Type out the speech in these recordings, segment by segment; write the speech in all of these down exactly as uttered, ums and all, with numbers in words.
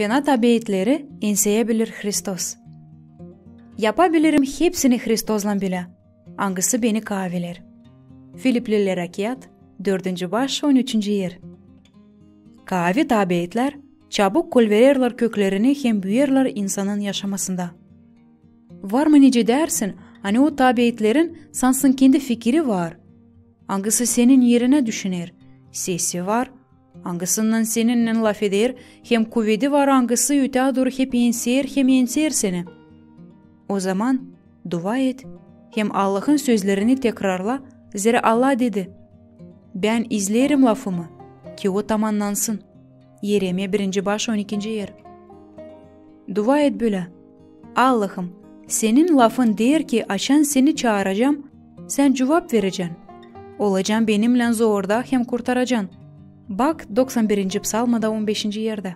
Fena tabeetleri enseyäbilir Hristos. Yapabilirim hepsini Hristoslan bölä, angısı beni kaaviler. Filipplilerä kiyat, dördüncü baş, on üçüncü er. Kaavi tabeetlär çabuk kolvererlär köklerini hem büüyerlär insanın yaşamasında. Var mı nicä dersin, ani o tabeetlerin sansın kendi fikiri var, angısı senin erinä düşüner, sesi var, angısınnan seninnän lafeder, hem kuvedi var, angısı ötää dooru hep enser hem enser seni. O zaman dua et hem Allahın sözlerini tekrarla, zerä Allah dedi: "Bän izleerim lafımı, ki o tamannansın." Yeremiya birinci baş, on ikinci er. Dua et bölä: "Allahım, senin lafın deer ki, açan seni çaaracam, sän cuvap verecän. Olacan benimnän zorda hem kurtaracan." Bak, doksan birinci psalmada on beşinci erdä.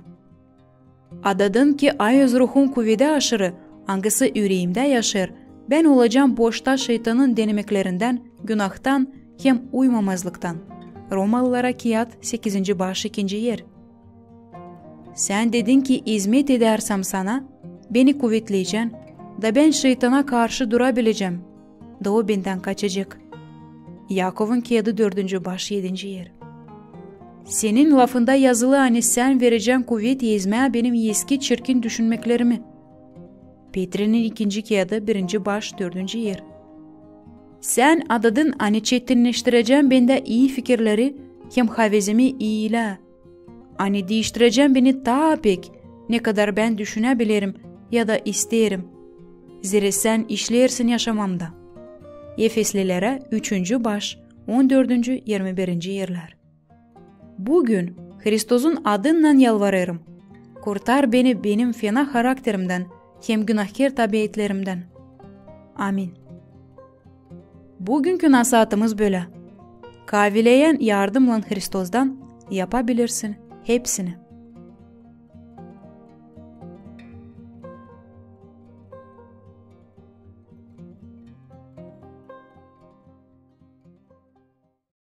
Adadın ki, ayoz Ruhun kuvedi aşırı, angısı üreemdä yaşêêr, bän olacam boşta şeytanın denemeklerinnän, günahtan hem uymamazlıktan. Romalılara kiyat, sekizinci baş, ikinci er. Sän dedin ki, izmet edärsem sana, beni kuvetleyecän, da bän şeytana karşı durabilecäm, da o bendän kaçacek. Yakovun kiyadı, dördüncü baş, edinci er. Senin lafında yazılı, ani sän verecän kuvet ezmää benim eski çirkin düşünmeklerimi. Petrinin ikinci kiyadı, birinci baş, dördüncü er. Sän adadın, ani çetinneştirecän bendä ii fikirleri hem havezimi iilää, ani diiştirecän beni taa pek, ne kadar bän düşünäbilerim ya da isteerim. Zerä sän işleersin yaşamamda. Efeslilerä, üçüncü baş, on dördüncü, irmi birinci erlär. Büün Hristosun adınnan yalvarêrım: kurtar beni benim fena harakterimdän hem günahkär tabeetlerimdän. Amin. Büünkü nasaatımız bölä: kaavileyän yardımnan Hristostan yapabilirsin hepsini.